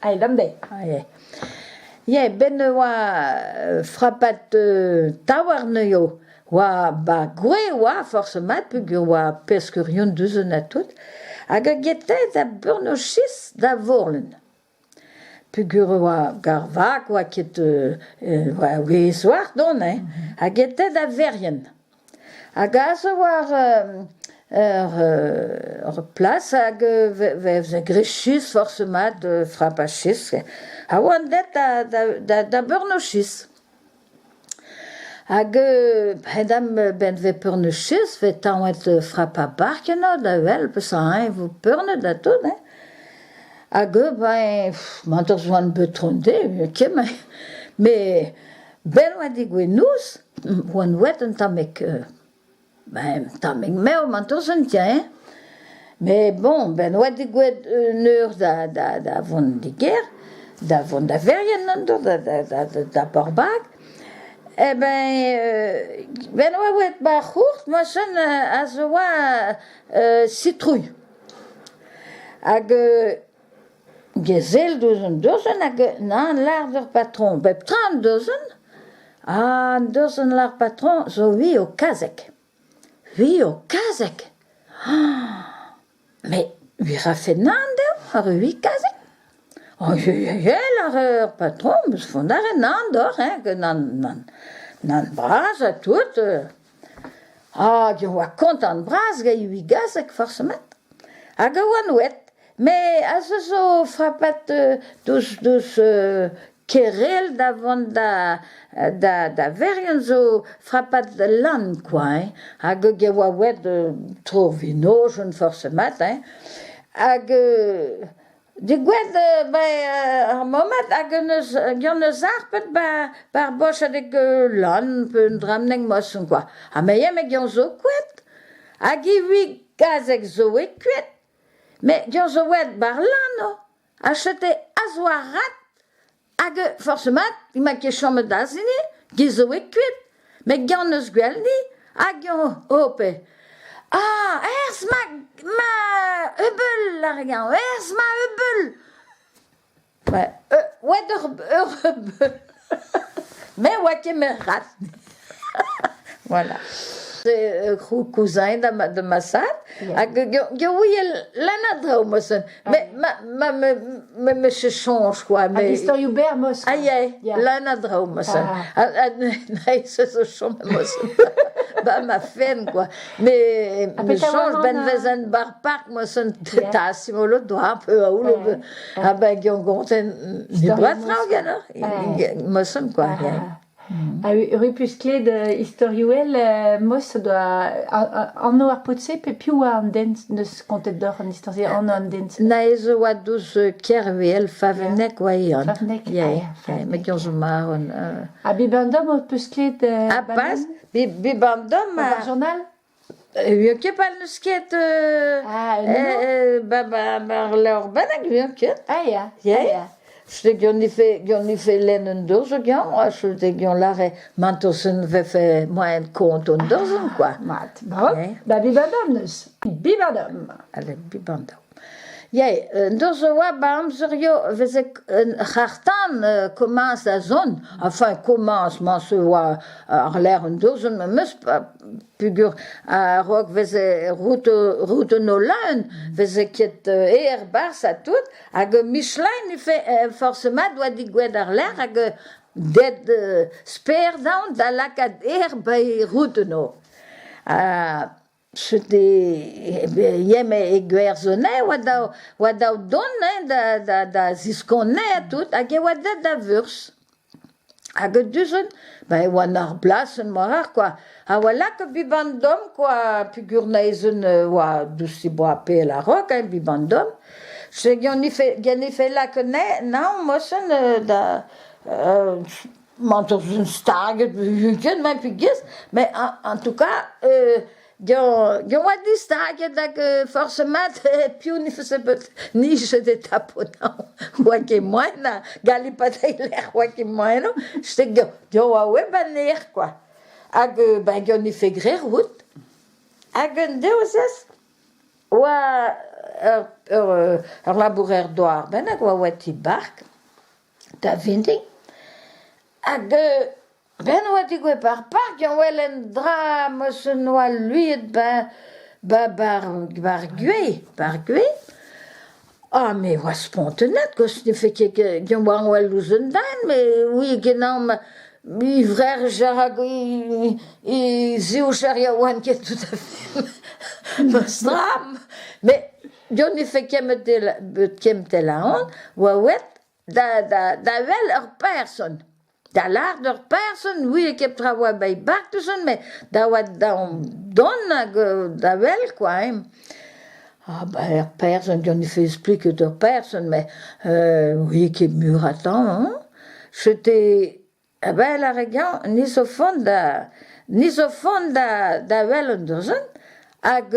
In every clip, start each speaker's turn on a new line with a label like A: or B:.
A: Aet an deiz.
B: Ah ya. Ya, 'benn e oa frapat taouarn eo. Oa 'ba gwez oa forzh mat peogwir oa peskerion deus ha tout. Hag a gete da beurnochis da Vorlen. Peogwir e oa ar vag oa ket oa gwez war don hein. Hag gete da Verien. Hag aze oa ur plas hag veze graet chistr forzh mat, frapañ chistr. Ha oan deuet da beurnochis. Hag a-hed-am 'benn 'vez peurnochis 'vez tañvet frapañ bark eno da wel peseurt eñ 'vo peurnet ha tout hein. Hag ben mat ur zoan bet tro-dezhe ket met 'benn 'oa degouezhet noz 'oan oet un tammig ben un tammig mev marteze hein. Met bon 'benn 'oa degouezhet un eur da vont d'e gêr, da vont da Verien en-dro da Borbag, eh ben 'benn 'oa oet 'ba ar c'hourt moachen aze 'oa sitrouilh. Hag Gezel deus un dosenn hag nann lâr d'ur patron bep tra an dosenn ah an dosenn lâr patron zo vi ho kazeg vi ho kazeg ah met vi rafe nann deoc'h ar vi kazeg oh ya lâr ur patron 'meus font a ret nann deoc'h hein nann nann nann bras ha tout Hag e oa kontant bras gant e gazeg forzh mat. Hag e oan oet. Met aze zo frapat deus deus Kerel da vont da da da Verien zo frapat lann kwa hein. Hag e oa oet tro vinojenn forzh mat hein. Hag Degouezhet 'ba ar momed hag en deus gant eus harpet 'ba ar bochadeg lann pe un dramneg moason kwa. Ha me ya met gant zo kouet. Hag evit kazeg zo e kuit. Met gant zo oet 'bar lann oh. Ha chete a-zoarat hag forzh mat emañ ket chomet aze giz zo e kuit. Met gant eus gwell-ni hag eñ hope. Ah, erzh ma ma ebeul, lâre-eñ, erzh ma ebeul. Ouais, oet ur ur ebeul. Me 'oa ket me rat. Voilà. Cousin da ma da ma zad hag ge ouie lenn a draoù mosen. Mais ma ma me me se soñj quoi.
A: Hag istorioù berr mos.
B: Ah ya, lenn a draoù mosen. Ah se zo chom mosen. Ba ma fenn quoi. Mais me soñj ben vezen bar park mosen tasimolo doa un peu aoul. Ah ben gion gonten ne doa traoù ganeoc'h mosen quoi.
A: Ha ur kled istorioù all mos doa anv ar paotr-se pe piv oa an den 'neus kontet deoc'h an istor-se, anv an den-se?
B: Na ez oa deus Kervel, Favenneg oa ean.
A: Favenneg,
B: Ya, ya, met gant zo marv.
A: Ha Bibandom ho peus klevet
B: Ha pas, Bibandom...
A: Ar journal?
B: Eo ket pa n'eus ket
A: Ah,
B: ba ba ar levr bennak eo ket.
A: Ah ya,
B: Ya. Setu gant lenn un dourzoù ha setu gant lâret mantosen vefe moaien kont un dourzoù quoi.
A: Mat. Bon, ba bibandom neus. Bibandom.
B: Allez, bibandom. Ya, un dourzoù oa ba amzerioù veze un c'harr-tan komañs da zont. Enfin, komañs, mañs oa ar-lerc'h un dourzoù memes Peogwir a-raok 'veze routennoù leun, 'veze ket aer 'barzh ha tout, hag Michelin ne fait forzh mat 'oa degouezhet àr-lerc'h hag deut sper daon da lakaat aer 'ba e routennoù. Ha setu eme e Gwerzhonè 'oa dav 'oa dav dont hein da da ziskoneiñ ha tout hag e oa deut da Veurzh. Hag du-hont, ben e oan ar blasenn moarvat kwa. Ha oa lakaet biban-domm kwa peogwir neizhan oa douzh boa pell a-raok hein biban-domm. Se ganefe lakaet anezhañ mosen da mañ staget ket ma pegez met en tout cas Gant oa distaget hag forzh mat piv ne faze bet nijet e tapout oa ket moaien ha galipat eil lec'h oa ket moaien Stek oa oa banner quoi. Hag ben gant e fegrer out. Hag un devezh oa. ur, ur, ur labourer douar bennak oa oa ti bark da vintin hag ben oa degouezhet 'ba ar park a welen dra ma 'oa luiet 'ba 'ba 'ba 'ba ar gwez 'ba ar gwez. Ah me oa spontet koz ne fait ket ganin oa ouzh un den met oui ganin ma e vrec'h hag e zivcher a oan ket tout à fait ma stram. Met ganin ne fait ket tel oa oet da da da wel ur person. Da lâret ur person oui ket tra oa bet bartouzon met da oa da dont hag da wel quoi hein. Ah ben ur person ganin ne fait expliquer ur person met oui ket mur atav hein. J'étais ah ben lâret ganin ni zo font da ni zo font da da wel an dozon hag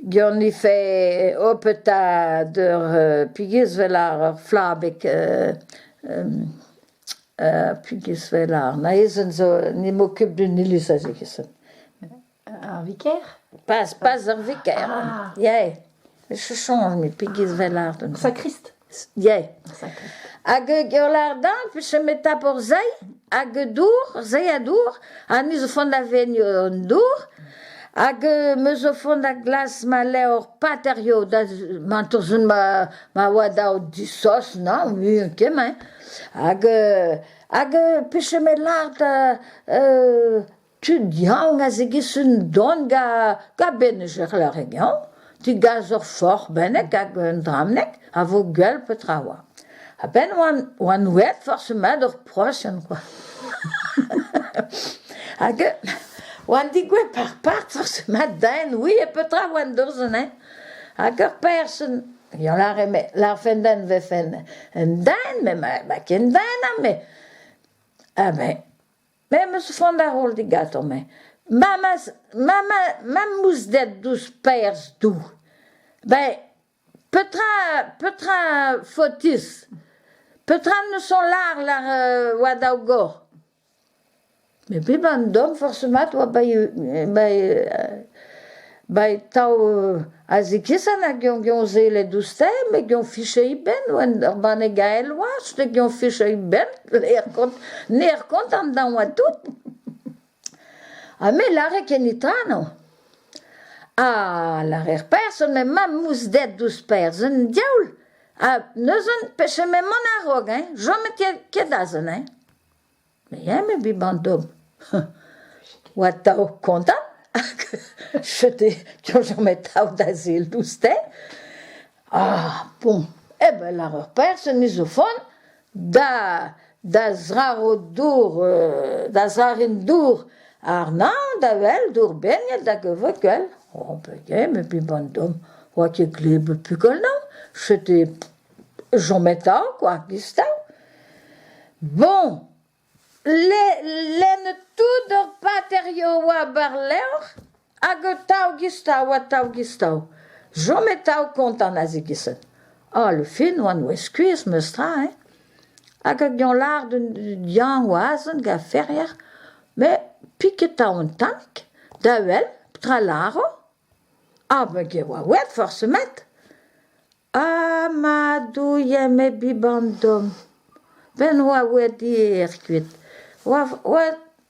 B: Ganin e fait opeta d'ur pegez 'vel ar ur flabeg pegez 'vel ar maezenn zo ni m'occupe d'un iliz aze 'giz-se.
A: Ar viker?
B: Pas pas ar viker,
A: Ah.
B: ya. Je soñj met pegez 'vel ar
A: Sakrist?
B: Ya.
A: Sakrist.
B: Hag ur lardin, puis me tap ur seiz, hag dour, seiz ha dour, ha ni zo font da ven an dour, hag me zo font da glas ma levr paterio da mantorzun ma ma oa dav disos, non, muiañ ket hein. Hag hag peche me lâret tud yaouank a zegas un don ga ga benn-ger lâret yañ, degas ur forc'h bennak hag un dramnek a vo gwell petra oa. A-benn oan oan oet forzh mat ur prosenn kwa. Hag oan degouezhet par part forzh mat den, oui e petra oan d'ober hein. Hag ur person, ya lâre me lârfen den 'vefen un den met ma ket den ha me. Ah ben Me 'm eus c'hoant da roll digantañ-me. Ma ma ma mousded ouzh perzh Doue. Ben petra petra faotis? Petra 'neus on lâr lâr oa daou gor? Met pep an domm forzh mat oa 'ba tav a-zikichen hag eñ sellet ouzh te met eñ fichet e benn oa ur banne gael oa setu eñ fichet e benn n'er kontant dañ oa tout. Ha me 'lâre ken netra Ah 'lâre ar person met ma mousded ouzh perzh an diaoul ha neuze peseurt m'emañ a-raok hein chom ket aze hein. Me ya me biban domm. Oa atav kontant hag chete soñj atav da sell douzhte. Ah bon, eh ben lâr ur person me zo font da da zraro dour da zrarin dour àrnañ da wel dour bennet hag e vo gwell. Oh ben ya me biban domm, oa ket gleb pugel 'nañ, chete chom atav kwa, giz-tav. Bon, lennet tout ur paterioù oa war levr hag atav giz-tav, atav giz-tav. Chom atav kontant aze giz-se. Ah, le fin oan oa skuizh memes tra hein. Hag hag eñ lâr d'un Yann oa aze gant Ferrier, met piket 'ta un tammig da wel petra 'lâro. Ah ben e oa oet forzh mat. Ah ma Doue me biban domm. Ben oa oet hir kuit. Oa oa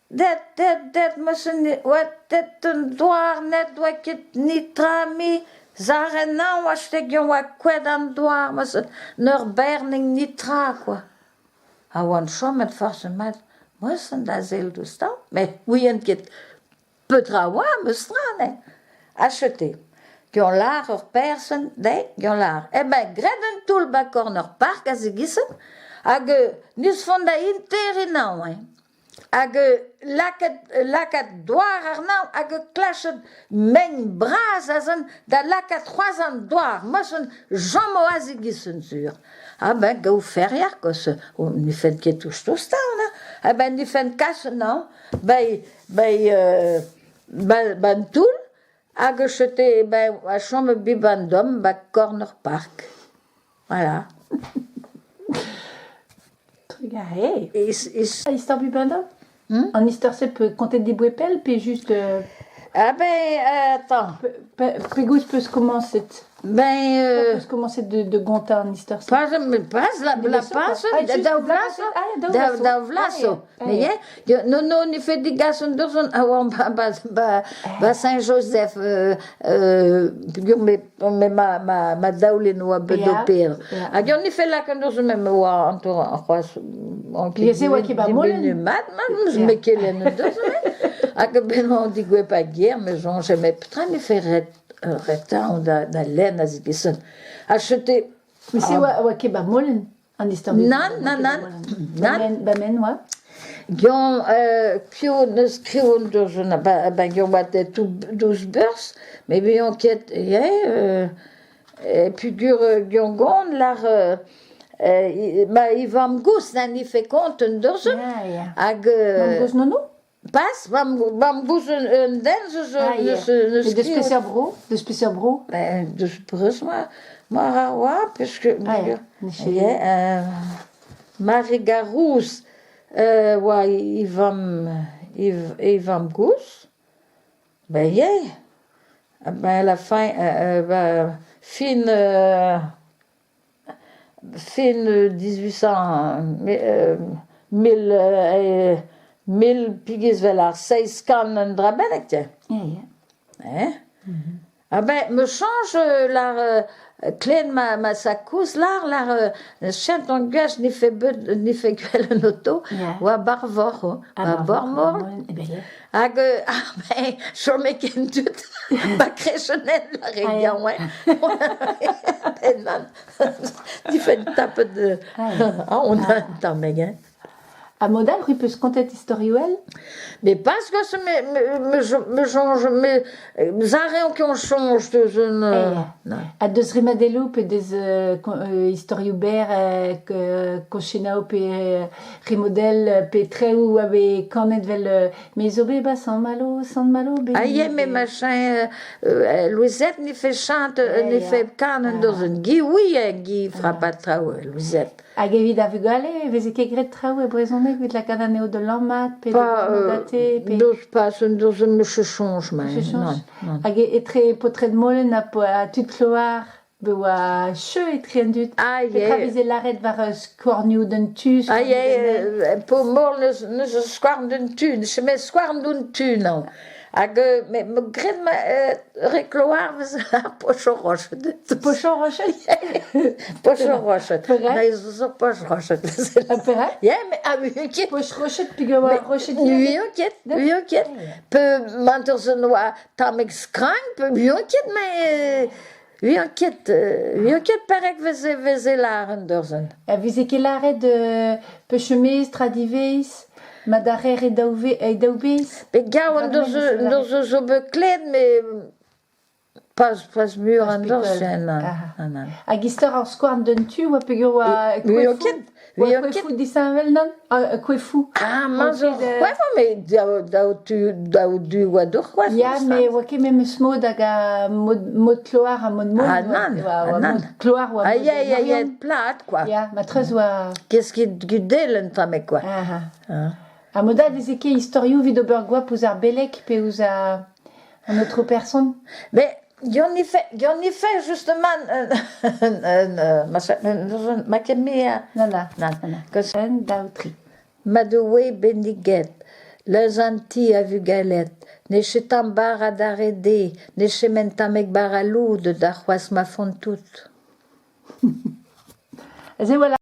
B: det det det 'meus oa det un douar ned oa ket netra mui sar-enañ oa stegiñ oa kouezhet an douar 'meus 'n ur bern netra kwa. Ha oan chomet forzh mat 'meus da sellet ouzh taol met ouien ket Petra oa meus tra anezhañ. Ha setu, gant lâr ur person dezhe, gant lâr eh ben graet un toull 'ba korn ur park aze 'giz-se hag n'eus font da interiñ 'nañ hein. Hag lakaat lakaat douar àrnañ hag klachet mein bras aze da lakaat c'hoazh an douar 'meus chom aze 'giz-se sur. Ah ben gaou ferrier quoi, ne fent ket touch tostañ hein. Ah ben ne fent kas 'nañ, ben Ben 'ba 'n toull hag chete ben a chom bihan domm 'ba korn ur park. Voilà.
A: Trugarez. Istor Bibendum? An istor-se peut kontet diboe pell pe just...
B: Ah ben attends.
A: Pegoulz 'peus komañset?
B: Ben
A: 'peus komañset da gontañ an istor-se?
B: Pas pas la la pas daou vloaz zo. Daou vloaz zo. Me ya no no ne fet degas an dourson a oan 'ba 'ba 'ba Saint-Joseph peogwir me ma ma ma daoulin oa bet o paeañ. Hag on ne fell lakaat an dourson me oa an c'hoazh
A: Se oa ket 'ba Molen?
B: Mat mat me kelenn an dourson hag a-benn oan degouezhet 'ba gêr me soñje met petra ne fait ret retañ da lenn a-zigeson. Ha setu
A: Mais se oa ket 'ba Molen an istor?
B: Nann, nann, nann.
A: Nann. Ba men oa?
B: Gion piv neus skrivet deus ba gion oa douzh beurs, met buan ket ya peogwir gion gont lar ma e vamm-gozh na nefe kont un deus hag
A: Mamm-gozh Nono?
B: Pas, mamm-gozh un den zo neus
A: Deus peseurt bro? Deus peseurt bro?
B: Ben deus Brest mar a oa puisque ya Mari Garouz oa e vamm e vamm-gozh. Ben ya, ben à la fin ben fin fin 1800 mil mil pegez 'vel ar seizh kant un dra bennak te.
A: Ya, ya.
B: Hein? Ah ben me soñj lar klevet ma ma sakouz lar lar chent an gwech ne fait bet ne fait gwell an oto oa barvoc'h oa barvoc'h hag ah ben chome ken tud ba krechenn ar re yaouank difenn tapet aon un tammig hein.
A: Ha mod all, c'hwi 'peus kontet istorioù all?
B: Mais parce que me me soñj me 'z ket on soñj deus un
A: Ha deus rimadelloù pe deus istorioù berr koñchenaoù pe rimodell pe traoù a vez kanet 'vel Me zo bet 'ba Sant-Malo, Sant-Malo bet
B: Ah ya, mais machin Louisette ne fait chante ne fait kanet deus un Guy oui Guy frappa traoù Louisette.
A: Hag evit ar vugale e veze ket graet traoù e brezhoneg evit lakaat anezho da lammat pe da gate pe...
B: Deus pas deus monsieur soñj ma.
A: Hag etre paotred Molen ha tud Kloar be oa cheu etre an dud.
B: Ah,
A: Petra veze lâret war skornioù d'un tu?
B: Ah, ya, po mor neus skouarn d'un tu, met skouarn d'un tu, non. Hag me graet ma re Kloar vez ar poch-roched.
A: Poch-roched?
B: Poch-roched. Mais zo poch-roched.
A: Ha perak?
B: Ya, mais ah oui, ket.
A: Poch-roched peogwir oa roched
B: Oui, ket, oui, ket. Pe manter oa tammig skragn, pe oui, ket, mais oui, ket, oui, ket perek veze veze lâret deurzen.
A: A veze ket lâret pechemez, tradivez, ma darer e daou e daou bezh?
B: Pe gav an deus deus zo bet klevet, mais Pas pas mur an dosenn, nann, nann.
A: Hag istor ar skouarn d'un tu oa peogwir oa koefoù, oa koefoù disheñvel nann? Koefoù.
B: Ah, ma zo c'hwec'h met daou daou tu daou du oa d'ur c'hwec'h.
A: Ya, met oa ket memes mod hag a mod mod kloar ha mod mod.
B: Ah nann,
A: ah
B: nann.
A: Mod kloar oa
B: Ah ya ya ya plat quoi.
A: Ya, ma treuz oa.
B: Qu'est-ce qui gudel un tamm quoi.
A: Ah ah. Ha mod all veze ket istorioù evit ober goap ouzh ar beleg pe ouzh ar An aotrou person?
B: Mais j'en ai fait, j'en ai fait justement un ma ket me
A: Nanna, nanna. Un, daou, tri.
B: Ma Doue benniget, leuz an ti a vugalet, ne chetan bara d'ar re de, ne chemen tammig bara loud da c'hoazh ma font tout.
A: Se voilà.